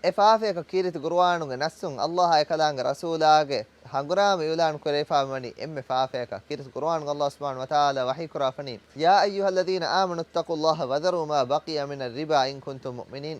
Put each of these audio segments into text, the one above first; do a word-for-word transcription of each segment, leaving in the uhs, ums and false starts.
އެ ފާފަޔަކަށް ކީރިތި ޤުރުއާނުގެ ނައްސުން ﷲ އާއި އެކަލާނގެ ރަސޫލާގެ ހަނގުރާމަ އިޢުލާން ކުރެވިފާ ވަނީ އެންމެ ފާފަޔަކަށް. ކީރިތި ޤުރުއާނުގަ ﷲ ސުބްޙާނަހޫ ވަތަޢާލާ ވަޙީ ކުރާފަނީ، يا أيها الذين آمنوا اتقوا الله وذروا ما بقي من الربا إن كنتم مؤمنين.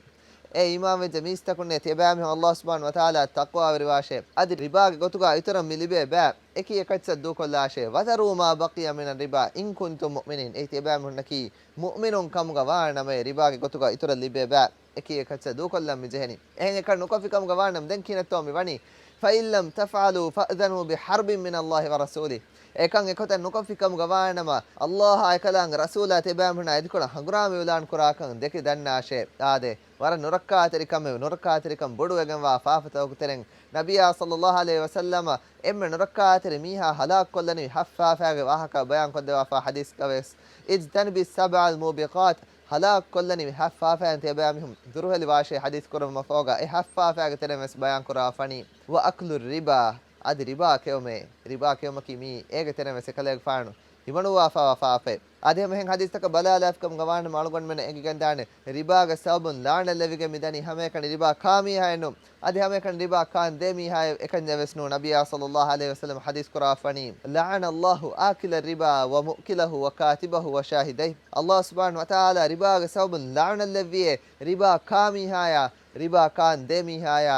އޭ އީމާންވެއްޖެ މީސްތަކުންނޭ، ތިޔަބައިމީހުން ﷲ ސުބްޙާނަހޫ ވަތަޢާލާއަށް ތަޤްވާވެރިވާށޭ. އަދި ރިބާގެ ގޮތުގަ އިތުރަށް މި ލިބޭ ބައި އެކި އެކައްޗަށް ދޫކޮށްލާށޭ. وذروا ما بقي من الربا إن كنتم مؤمنين. އެއީ ތިޔަބައިމީހުންނަކީ މުއުމިނުން ކަމުގަ ވާނަމައޭ، ރިބާގެ ގޮތުގަ އިތުރަށް ލިބޭ ބައި އެކި އެކައްޗަށް ދޫކޮށްލަން މި ޖެހެނީ. އެހެން އެކަން ނުކޮށްފި ކަމުގަ ވާނަމަ ދެން ކިހިނެއްތޯ މި ވަނީ؟ فإن لم تفعلوا فأذنوا بحرب من الله ورسوله. އެކަން އެކޮތަށް ނުކޮށްފި ކަމުގަ ވާނަމަ، ﷲ އާއި އެކަލާނގެ ރަސޫލާ ތިޔަބައިމީހުންނާ އެދިކޮޅަށް ހަނގުރާމަ އިޢުލާން ކުރާކަން ދެކި ދަންނާށޭ. އާދެ، ވަރަށް ނުރައްކާތެރިކަމެއް، ނުރައްކާތެރިކަން ބޮޑުވެގެންވާ ފާފަތަކުގެ ތެރެއިން ނަބިއްޔާ ޞައްލައްލާހު ޢަލައިހި ވަސައްލަމަ އެންމެ ނުރައްކާތެރި މީހާ ހަލާކުކޮށްލަނިވި ހަތް ފާފައިގެ ވާހަކަ ބަޔާންކޮށްދެއްވާފާ ޙަދީޘްގަވެސް، اجتنبوا السبع الموبقات، ހަލާކުކޮށްލަނިވި ހަތް ފާފައިން ތިޔަބައިމީހުން ދުރުހެލިވާށޭ ޙަދީޘް ކުރުމަށްފަހުގަ އެ ހަތް ފާފައިގެ ތެރެއިން ވެސް ބަޔާންކުރާފަނީ، وأكل الربا، އަދި ރިބާ ކެއުމޭ. ރިބާ ކެއުމަކީ މީ އޭގެ ތެރެއިން ވެސް އެކަލޭގެފާނު ހިމަނުއްވާފާވާ ފާފައެއް. އަދި ހަމަ އެހެން ޙަދީޘްތަކަށް ބަލާލާފިކަމުގަ ވާނަމަ އަޅުގަނޑުމެންނަށް އެނގިގެންދާނެ، ރިބާގެ ސަބަބުން ލަޢުނަތް ލެވިގެން މިދަނީ ހަމައެކަނި ރިބާ ކާ މީހާއެއްނު، އަދި ހަމައެކަނި ރިބާ ކާން ދޭ މީހާއެއް އެކަންޏެއް ވެސް ނޫން. ނަބިއްޔާ ޞައްލައްލާހު ޢަލައިހި ވަސައްލަމަ ޙަދީޘް ކުރާފަނީ، لعن الله آكل الربا ومؤكله وكاتبه وشاهديه. ﷲ ސުބްޙާނަހޫ ވަތަޢާލާ ރިބާގެ ސަބަބުން ލަޢުނަތް ލެއްވިއޭ، ރިބާ ކާ މީހާޔާ، ރިބާ ކާން ދޭ މީހާޔާ،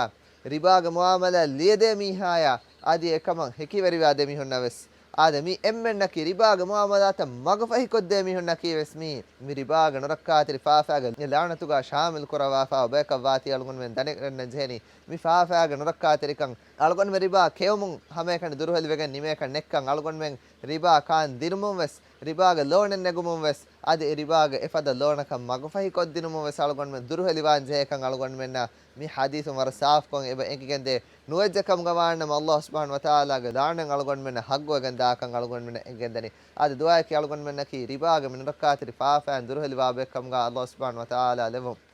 ރިބާގެ މުޢާމަލާތް ލިޔެދޭ މީހާޔާ، އަދި އެކަމަށް ހެކިވެރިވާ ދެމީހުންނަށް ވެސް. އާދެ، މި އެންމެންނަކީ ރިބާގެ މުޢާމަލާތަށް މަގުފަހިކޮށްދޭ މީހުންނަކީ ވެސް މީ. މި ރިބާގެ ނުރައްކާތެރި ފާފައިގެ ލަޢުނަތުގަ ޝާމިލް ކުރައްވާފާވާ ބަޔަކަށް ވާތީ އަޅުގަނޑުމެން ދަނެގަންނަން ޖެހެނީ. މި ފާފައިގެ ނުރައްކާތެރިކަން އަޅުގަނޑުމެން ރިބާ ކެއުމުން ހަމައެކަނި ދުރުހެލިވެގެން ނިމޭކަށް ނެއްކަން އަޅުގަނޑުމެން ރިބާ ކާން ދިނުމުން ވެސް، ރިބާގެ ލޯނެއް ނެގުމުން ވެސް، އަދި އެ ރިބާގެ އެފަދަ ލޯނަކަށް މަގުފަހިކޮށްދިނުމުން ވެސް އަޅުގަނޑުމެން ދުރުހެލިވާން ޖެހޭކަން އަޅުގަނޑުމެންނަށް މި ޙަދީޘުން ވަރަށް ސާފުކޮށް އެބަ އެނގިގެންދޭ. ނުވެއްޖެ ކަމުގަ ވާނަމަ، ﷲ ސުބްޙާނަހޫ ވަތަޢާލާގެ ލަޢުނަތް އަޅުގަނޑުމެންނަށް ޙައްޤުވެގެން ދާކަން އަޅުގަނޑުމެންނަށް އެނގިގެންދަނީ. އަދި ދުޢާއަކީ އަޅުގަނޑުމެންނަކީ ރިބާގެ މި ނުރައްކާތެރި ފާފައިން ދުރުހެލިވާ ބައެއް ކަމުގަ ﷲ ސުބްޙާނަހޫ ވަތަޢާލާ ލެއްވުން.